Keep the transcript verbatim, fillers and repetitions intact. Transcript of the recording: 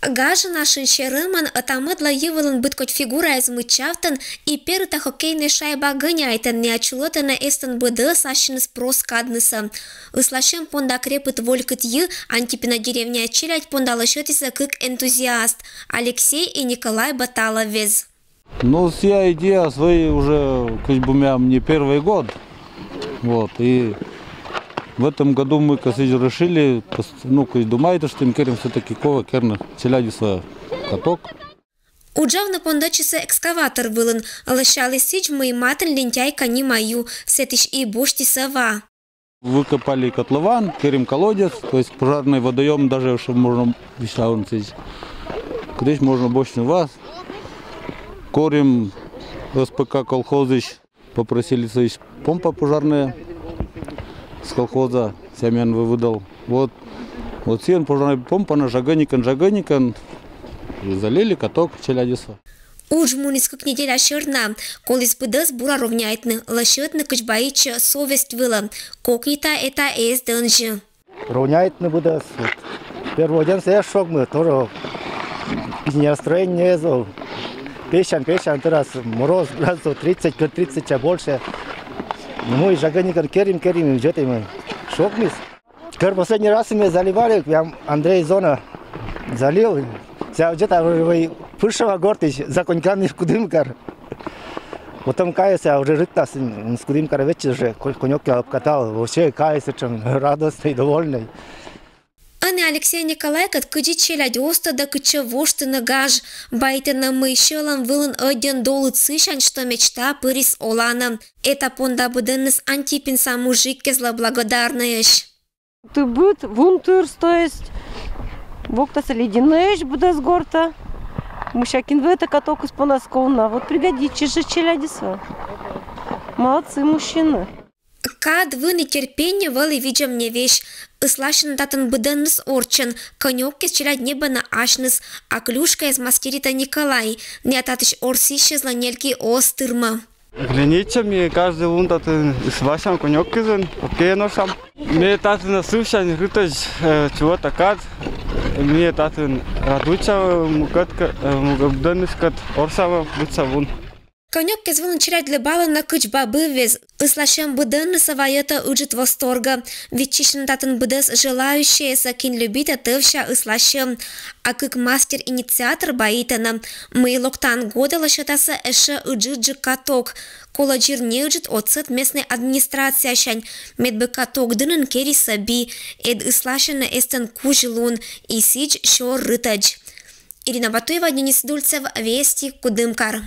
Гажанашын серӧмӧн ӧта-мӧдлӧ йӧ вылын быд кодь фигураэз мыччавтӧн и перыта хоккейнӧй шайба гӧняйтӧн, миян чулӧтӧны эстӧн быдӧс ассьыныс прос каднысӧ. Ысласьӧм понда крепыт волькыт йи Антипина деревняысь челядь понда лӧсьӧдісӧ кык энтузиаст, Алексей и Николай Баталовӧс. Ну, сія идея свои уже, как бы, миян не первый год. Вот, и в этом году мы, как бы, решили, пос- ну, как бы, думаете, что мы керим все-таки кого керны челяди своя каток. Уджавны пондӧдчисӧ экскаватор вылын, лӧсяліс сідз, мый матын лентяйка нима ю, сэтысь и босьтісӧ ва. Выкопали котлован, керим колодец, то есть пожарный водоем даже, что можно, висяун сідз. Здесь можно босьтны ва. Корим СПК колхозысь, попросили, то есть, помпа пожарная с колхоза, Семен выдал. Вот, вот сійӧн пожарная помпа на жагӧникӧн, жагӧникӧн, и залили каток челядьсӧ. Удж муніс кык неделя сьӧрна, коліс быдӧс бура ровняйтны, лӧсьӧдны кыдз баитчӧ совесть вылӧ. Кокнита эта эз дӧнзьы. Ровняйтны быдӧс. Вот. Первый день сійӧ шогмы, тоже из настроения эз вӧв. Песян, песян, тырас мороз, градусов тридцать, к тридцати больше. Ну, и жагӧникӧн керим, керим, и где-то мы шогмис. Кор последний раз мы заливали, прям Андрей Зона залил. Сія где-то уже пыршӧма гортысь законьканіс Кудымкар. Потом кайӧ, сія уже рыттас, с Кудымкара вӧчис уже, ко- конёк обкатал. Вообще кайӧ, сэтшӧм радостный, довольный. Ӧні Алексей Николайкӧд кыдзи челядь оз тӧдӧ, кытчӧ воштыны гаж. Баитӧны, мый сьӧлӧм вылын ӧдйӧн долыд сысянь, что мечта пырис оланӧ. Эта понда быдӧнныс Антипинса мужиккӧзлӧ благодарнӧйӧсь. Ты быд, вунтыр, то есть, воктасӧ ледяной быдӧс гортӧ. Мися, кин вӧтӧ катокыс понас ковна, вот пригодитчис жӧ челядьыслы. Молодцы мужчины. Кад вын и терпенньӧ вӧлі видзӧм не весь. Ысласьӧны татӧн быдӧнныс орччӧн, конёккез челядь ньӧбӧны асьныс, а клюшкаэз мастеритӧ Николай. Найӧ татысь орсйысьӧзлы нельки оз тырмы. Глянитчӧ, ми каждый лун татын ысласям конёккизын, хоккейӧн орсям. Ми татын сывсянь рытӧдз, э, чулӧта кад, ми татын радуйтчам, э, мукӧд кӧ-, э, мукӧд быдӧнныскӧд орсям быдса лун. Конёккез вылын челядьлы балӧны кыдз бабыввез. Ысласьӧм быдӧннысӧ вайӧтӧ ыджыд восторгӧ. Виччысьӧны татын быдӧс желающӧйӧс, кин любитӧ тӧвся ысласьӧм. А кык мастер-инициатор баитӧны, мый локтан годӧ лӧсьӧдасӧ ещӧ ыджыдджык каток. Колӧ дзир неыджыд отсӧг местнӧй администрациясянь, мед бы каток дінын керисӧ би, ӧд ысласьӧны эстӧн кузь лун, и сідз сёр рытӧдз. Ирина Батуева, Денис Дульцев, Вести, Кудымкар.